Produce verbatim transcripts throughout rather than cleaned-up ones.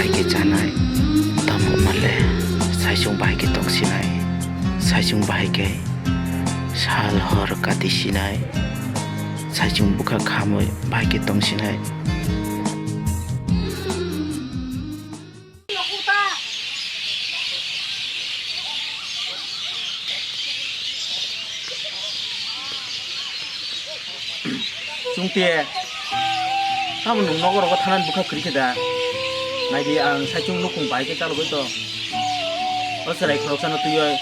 Khe chanai, tamo male, saichung bahai khe tongsinai, saichung bahai khe sal hor kati sinai, saichung bwkha khamwi bahai khe tongsinai. Chwngte, tamo nwng nogo rogo thanani bwkha kwrwi khe da? Naidi, ang saichung nukhung bai khe chalogwi tong. O chwrai khoroksano twiwi.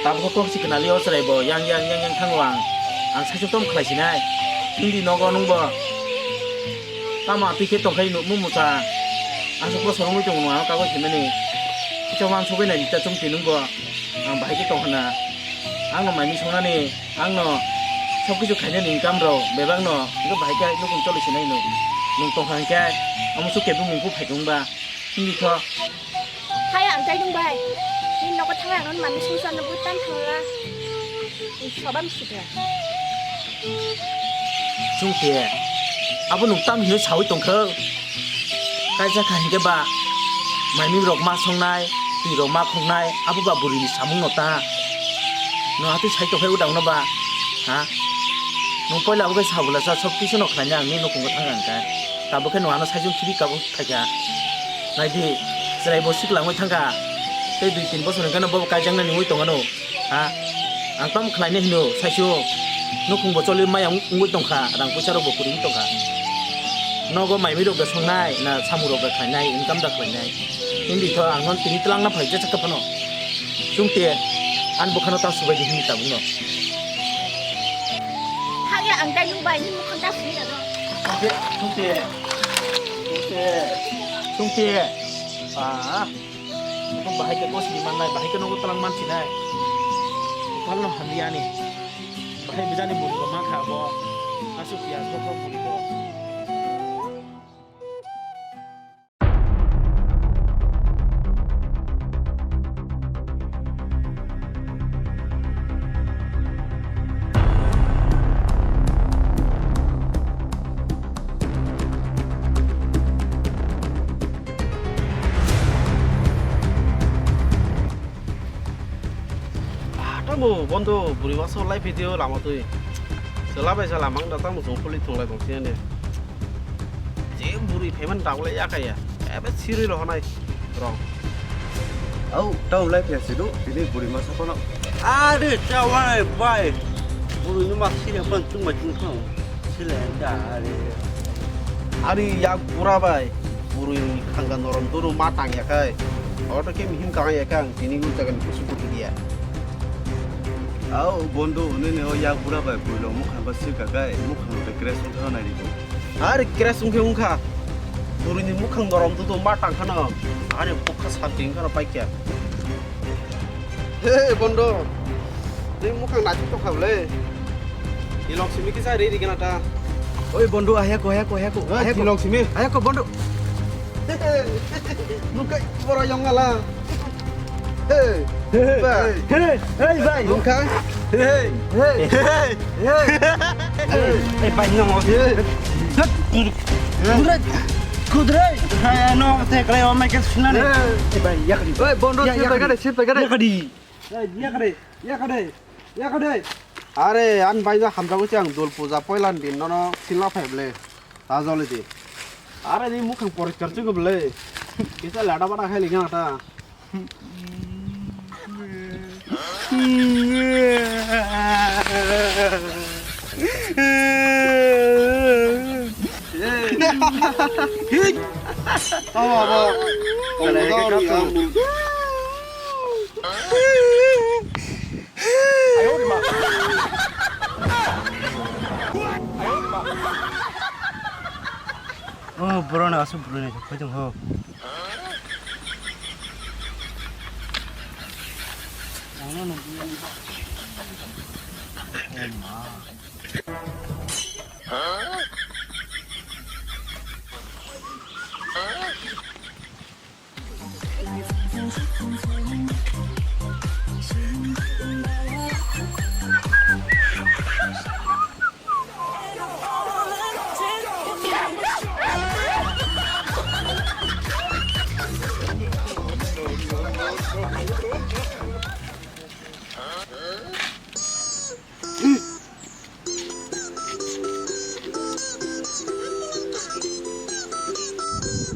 Tabukhe kok si khnali o chwrai bo yang yang yang yang thango ang. Ang saichung tom khlai sinai. Hindi nogo nwngbo. Tamo atwi khe tongkhai nukmung mucha. Aswk bosor wngwi tongo nwng ano kagoi khaimani. Kisa wansugwi naidi ta chwngte nwngbo. Ang bahai khe tong khna. Ang no mai mui songnani, ang no sob kisu khainani income rok bebak no, hwnkhe bahai khe nukung choli sinai no. Nwng tong kha hwnkhe, omo suk kebeng mung phai tong ba. Hindi tho. Hai ang tai nung bai. Ni nogo thang ang non mami sung san no butan thang la. Ni sobam sida. Chwngte, abo nwng tam hinwi sawi tongkha? Kaisa kha hinkhe ba, maiming rok ma songnai, twi rok ma khoknai, abo ba bwrwi ni samung no ta. Nwng atwi sai tongkha uda uno ba, ha? Nwng poila abo khe sabula sa sok tisa no khlainai ang ni nukhungo thang ang khe. Tabuk khe nwng ano saichung khibi kabo phaikha. Naidi, chwrai bo siklangwi thangkha. Tei dui tin bosor hwnkhe no bobo kaijaknani wngwi tongano. Ha? Ang tamo khlaina hino, saichung. Nukhung bo choli maya wng-, wngwi tongkha, rang puisa rok bo kwrwi wng tongkha. Nogo mai mui rok da songnai, na samung rok da khlainai, income da khlainai. Hindi tho ang non tini twlang na phai jesa kha phano. Chwngte, an bukhano ta subai di hini tabukno. Hakhe ang tai nung bai ni mukhang ta sui ano. Chwngte, chwngte, chwngte, chwngte. Ah. Abo bahai khe gosini mannai, bahai khe nogo twlang mansinai. Kwtal no hamya ani. Bahai bijani buri bo mankha abo. Aswk ya, bokhok buri bo. Ah, tamo bondo buri maso lai video lama twi. Sela bai sela mang da tamo jong poli thung lai bong sini. Je buri payment da ulai ya kaya. Ebe siri lo honai rong. Au, tamo lai phe sidu, ini buri maso kono. Are chawai bai. Buri ni ma siri pon chung ma chung thang. Sila da are. Ari yak pura bai. Buri khanga norom duru ma tang ya kai. Oto ke mihim kang ya kang. Tini gun jaga ni kusu kutu dia. Au bondo ne ne o yak pura bai buri lo mukhang ba sir ka kai. Mukhang ba kres thang na ri ko. Ari kres ungkhe ungkha. Buri ni mukhang norom duru ma tang khana. Ani bukha santi khana pai kya. Hey, bondo. Ni mukhang naithok tokha bole. Ilok simi kisa ri ri gana ta. Oi, bondo, ahya ko, ahya ko, ahya ko, Hey, ahya ko. Ilok simi. Ahya ko, bondo. Nukai boro yong ala. Hey, Hey, bai. Hey, hey, bai. Nukai. Hey, hey, hey, hey. Hey, bai, no. Hey. Kudrai, kudrai. Hey, no, te krai o mai ke sunane. Hey. Hey, bai, yakri. Hey, bondo, Ya, sip yakri. Pegade, sip pegade. Yakri. Hey, yakri, yakri, yakri. Are, an bai no hamjago se ang dol puja poilan din nono silna phai ble. Ta joli di. Are ni mukhang poriskar chukub ble. Kisa lada bada khai linga ta. Tama ba. Oh, borok no aswk bwrwi naithok phai tong kho.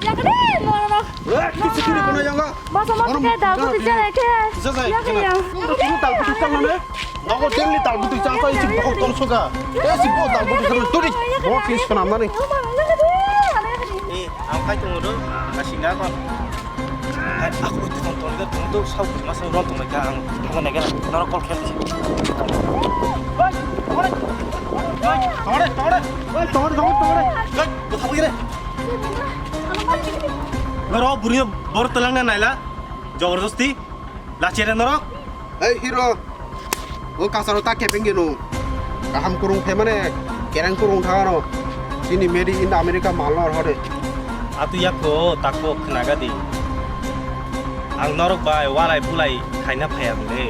Yakni, no, no, no. Eh, kisi kiri kono yanga. Masa masa ke dal putui jai ke. Jai jai. Yakni yang. Kiri dal putui jai mana? Nogo daily dal putui jai jai si bohok tong suga. Eh, si bohok dal putui jai turi. Bohok kis panam nani. Eh, ang kai tong do. Kasih nggak kok. Hai, aku itu tonton ke tonton sau masa orang tong ka ang tong naga norok call khen. Tore, tore, tore, tore, tore, tore. Hei, kotha bagi re. Norok buri bor telang na naila. Jabardasti. Lachire norok. Hei, hero. O kasaro ta kepeng geno. Kaham kurung phe mane kereng kurung thangano. Chini made in America mal no hore. Atu yakho tako khnaga di. Ang norok bai walai bulai khaina phaya bole.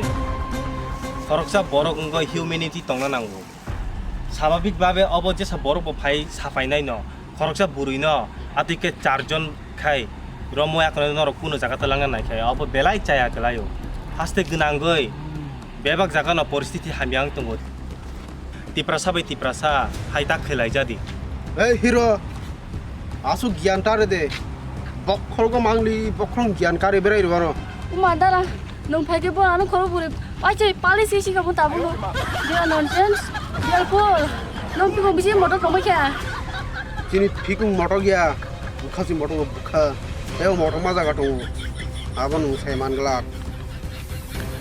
Khoroksa borok wngkha humanity tongna nango. Swabhabik babe obo jesa borok bo phai sapai nai no. Khoroksa bwrwi no atwi ke charjon khai romwi akhno norok kuno jaga twlangna nai khai obo belai chaya kwlaio. Haste gwnangwi bebak jaga no poristiti hamya wng tongo. Tiprasa bai Tiprasa hai tak khlai jadi. Hey hero, asuk giyan tare de. Bokhol go mangli bokhol giyan kare berai rwano. Uma dara. Nwng phai khe bo ano khoro buri. Ai chai pali si si kamo tabuk no. Dia nonsense. Dia pol. Nwng timo bisi motor tongbai kha. Chini phikung motor ya. Bukha si motor bukha. Teo motor ma jaga tongo. Abo nwng sai man glak.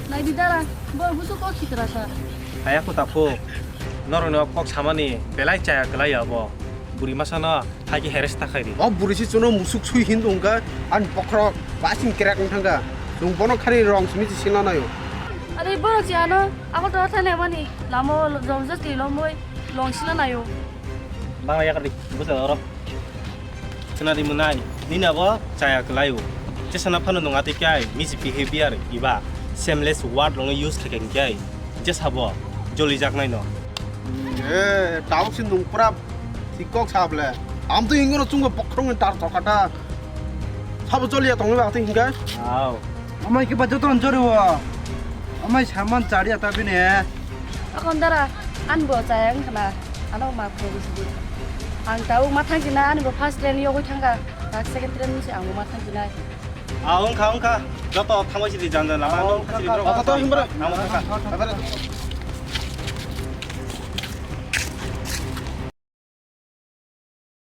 Nai di dara. Bo busu ko khitra sa. Aya ko tapo. Norok no kok samani belai chaya kelai abo. Buri masa no. Hai khe heres ta khai di. O buri si chuno musuk sui hin tong kha, ani bokhorok basing crack wng thang kha. Chwng bono khari rong simi se sina naio. Are borok si ano, ako to thane mani, lamo jom jati lomoi, long sina naio. Bangla yakar di, busa oro. Khna di mwnai, nini abo chaya kwlaio. Chesana phano nung atwi khe ai, misi behavior iba, shameless word rokno use khai khe hwnkhe ai, jesabo joli jak nai no. Eh, tabuk si nung pura thik kok sa ble. Am to hingo no chungo bokhorok ni tar tokata. Sabo choliya tongwi ba twi hinga. Au. Amai ke bajo ton jori wo. Amai saman chari ata bini. Akon dara, an bo chaya wng khna. Ano ma pro bisi di. Ang tabuk ma thang kina, ani bo first train yogwi thangka. Tak second train ni se ang bo ma thang kina. Ah, wngkha, wngkha. Joto thangbai sidi jan jan lama, ah, no, wngkha, khasi wngkha, rok. Joto, joto, wngkha. Namo thangkha.